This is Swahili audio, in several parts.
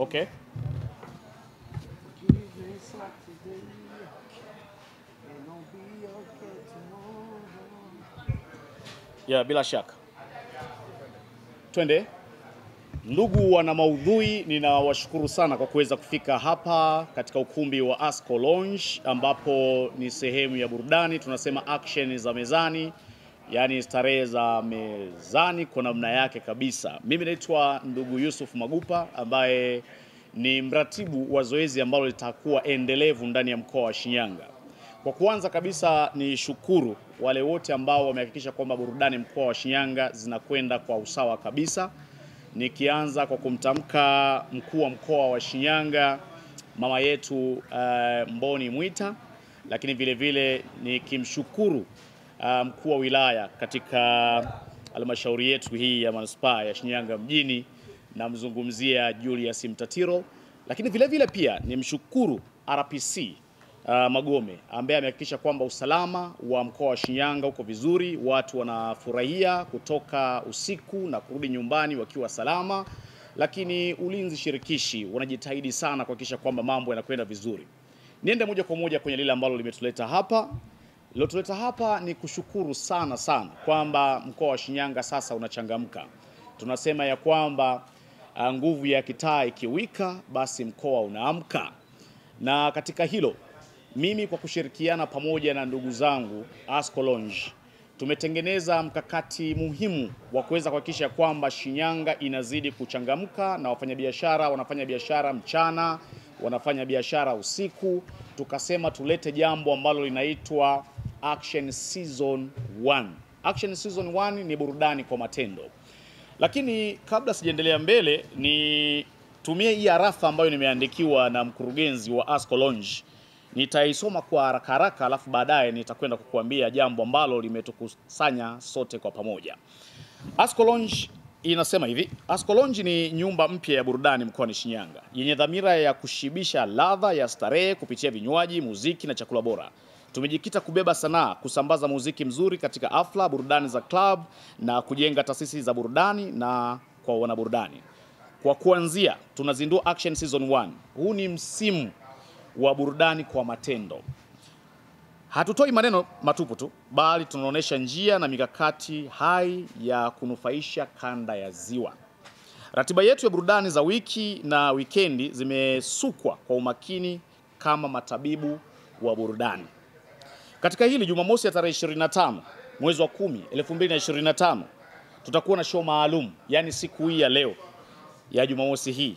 Okay. Ya, bila shaka. Twende. Ndugu wana maudhui, ninawashukuru sana kwa kuweza kufika hapa katika ukumbi wa Asco Lounge ambapo ni sehemu ya burudani, tunasema action za mezani, yani starehe za mezani kwa namna yake kabisa. Mimi naitwa ndugu Yusuf Magupa ambaye ni mratibu wa zoezi ambalo litakuwa endelevu ndani ya mkoa wa Shinyanga. Kwa kuanza kabisa ni shukuru wale wote ambao wamehakikisha kwamba burudani mkoa wa Shinyanga zinakwenda kwa usawa kabisa. Nikianza kwa kumtamka mkuu wa mkoa wa Shinyanga mama yetu Mboni Mwita, lakini vile vile nikimshukuru mkuu wa wilaya katika halmashauri yetu hii ya manispaa ya Shinyanga mjini, namzungumzia Julius Mtatiro, lakini vile vile pia nimshukuru RPC Magome ambaye amehakikisha kwamba usalama wa mkoa wa Shinyanga uko vizuri, watu wanafurahia kutoka usiku na kurudi nyumbani wakiwa salama, lakini ulinzi shirikishi wanajitahidi sana kuhakikisha kwamba mambo yanakwenda vizuri. Niende moja kwa moja kwenye lile ambalo limetuleta hapa. Lilotuleta hapa ni kushukuru sana sana kwamba mkoa wa Shinyanga sasa unachangamka. Tunasema ya kwamba nguvu ya kitaa ikiwika basi mkoa unaamka. Na katika hilo mimi kwa kushirikiana pamoja na ndugu zangu Asco Lounge tumetengeneza mkakati muhimu wa kuweza kuhakikisha kwamba Shinyanga inazidi kuchangamka na wafanyabiashara wanafanya biashara mchana, wanafanya biashara usiku. Tukasema tulete jambo ambalo linaitwa Action Season 1. Action Season 1 ni burudani kwa matendo. Lakini kabla sijaendelea mbele ni tumie hii arafa ambayo nimeandikiwa na mkurugenzi wa Asco Lounge. Nitaisoma kwa haraka haraka alafu baadaye nitakwenda kukuambia jambo ambalo limetukusanya sote kwa pamoja. Asco Lounge inasema hivi: Asco Lounge ni nyumba mpya ya burudani mkoani Shinyanga yenye dhamira ya kushibisha ladha ya starehe kupitia vinywaji, muziki na chakula bora. Tumejikita kubeba sanaa, kusambaza muziki mzuri katika hafla, burudani za club na kujenga taasisi za burudani na kwa wanaburudani. Kwa kuanzia tunazindua Action Season 1. Huu ni msimu wa burudani kwa matendo. Hatutoi maneno matupu tu, bali tunaonesha njia na mikakati hai ya kunufaisha kanda ya Ziwa. Ratiba yetu ya burudani za wiki na wikendi zimesukwa kwa umakini kama matabibu wa burudani. Katika hili Jumamosi ya tarehe 25 mwezi wa 10 2025 tutakuwa na show maalum, yani siku hii ya leo ya Jumamosi hii,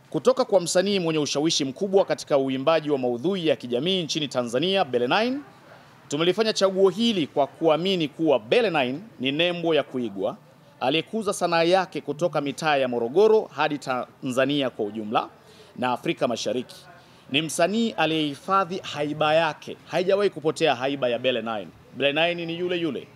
kutoka kwa msanii mwenye ushawishi mkubwa katika uimbaji wa maudhui ya kijamii nchini Tanzania, Bele 9. Tumelifanya chaguo hili kwa kuamini kuwa Bele 9 ni nembo ya kuigwa, aliyekuza sanaa yake kutoka mitaa ya Morogoro hadi Tanzania kwa ujumla na Afrika Mashariki. Ni msanii aliyehifadhi haiba yake, haijawahi kupotea haiba ya Bele 9. Bele 9 ni yule yule.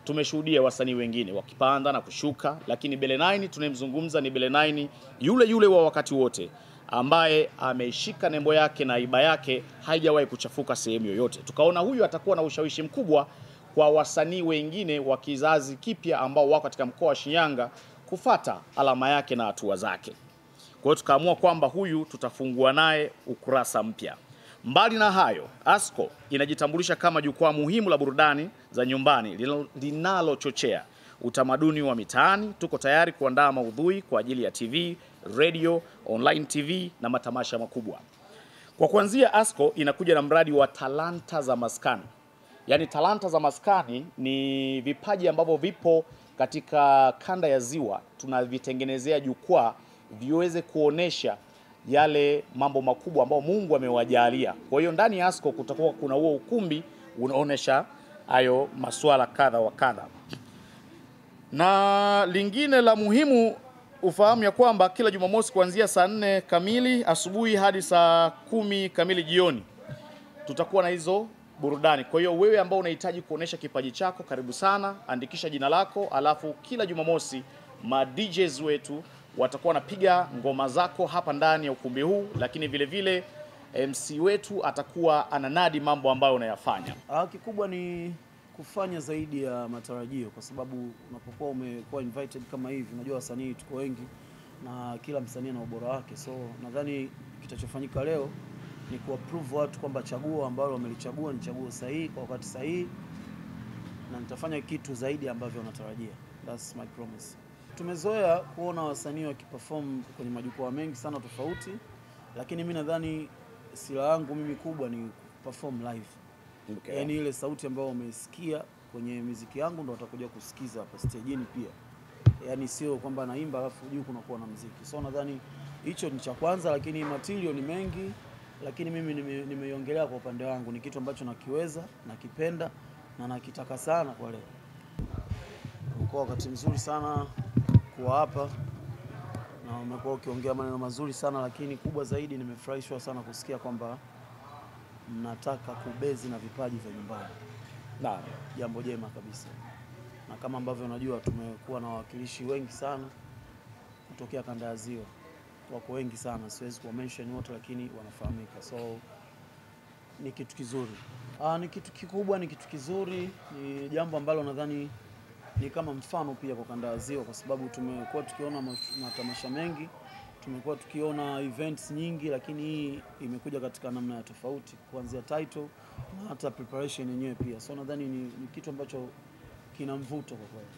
Tumeshuhudia wasanii wengine wakipanda na kushuka, lakini Bele 9 tunayemzungumza ni Bele 9 yule yule wa wakati wote, ambaye ameishika nembo yake na haiba yake haijawahi kuchafuka sehemu yoyote. Tukaona huyu atakuwa na ushawishi mkubwa kwa wasanii wengine wa kizazi kipya ambao wako katika mkoa wa Shinyanga kufata alama yake na hatua zake. Kwa hiyo tukaamua kwamba huyu tutafungua naye ukurasa mpya. Mbali na hayo, Asco inajitambulisha kama jukwaa muhimu la burudani za nyumbani linalochochea utamaduni wa mitaani. Tuko tayari kuandaa maudhui kwa ajili ya TV, radio, online TV na matamasha makubwa. Kwa kuanzia, Asco inakuja na mradi wa talanta za maskani. Yani talanta za maskani ni vipaji ambavyo vipo katika kanda ya Ziwa, tunavitengenezea jukwaa viweze kuonesha yale mambo makubwa ambayo Mungu amewajalia. Kwa hiyo ndani ya Asco kutakuwa kuna huo ukumbi unaonesha hayo masuala kadha wa kadha. Na lingine la muhimu ufahamu ya kwamba kila Jumamosi kuanzia saa 4 kamili asubuhi hadi saa 10 kamili jioni tutakuwa na hizo burudani. Kwa hiyo wewe ambao unahitaji kuonesha kipaji chako, karibu sana, andikisha jina lako, alafu kila Jumamosi ma DJs wetu watakuwa wanapiga ngoma zako hapa ndani ya ukumbi huu, lakini vile vile MC wetu atakuwa ananadi mambo ambayo unayafanya. Kikubwa ni kufanya zaidi ya matarajio, kwa sababu unapokuwa umekuwa invited kama hivi, unajua wasanii tuko wengi, na kila msanii ana ubora wake. So nadhani kitachofanyika leo ni kuapprove watu kwamba chaguo ambalo wamelichagua ni chaguo sahihi kwa wakati sahihi, na nitafanya kitu zaidi ambavyo wanatarajia. That's my promise. Tumezoea kuona wasanii wakiperform kwenye majukwaa mengi sana tofauti, lakini mimi nadhani silaha yangu mimi kubwa ni perform live. Okay. Yaani ile sauti ambayo wameisikia kwenye muziki yangu ndo watakuja kusikiza hapa stejini pia. Yaani sio kwamba naimba alafu juu kunakuwa na muziki. So nadhani hicho ni cha kwanza, lakini material ni mengi, lakini mimi nimeiongelea kwa upande wangu ni kitu ambacho nakiweza, nakipenda na nakitaka sana kwa leo. Umekuwa wakati mzuri sana kuwa hapa na umekuwa ukiongea maneno mazuri sana, lakini kubwa zaidi nimefurahishwa sana kusikia kwamba mnataka kubezi na vipaji vya nyumbani. Naam. Jambo jema kabisa. Na kama ambavyo unajua tumekuwa na wawakilishi wengi sana kutokea kanda ya Ziwa. Wako wengi sana, siwezi kuwa mention wote, lakini wanafahamika. So ni kitu kizuri. Ni kitu kikubwa, ni kitu kizuri, ni jambo ambalo nadhani ni kama mfano pia kwa kanda ya Ziwa, kwa sababu tumekuwa tukiona matamasha mengi, tumekuwa tukiona events nyingi, lakini hii imekuja katika namna ya tofauti, kuanzia title na hata preparation yenyewe pia. So nadhani ni kitu ambacho kina mvuto kwa kweli.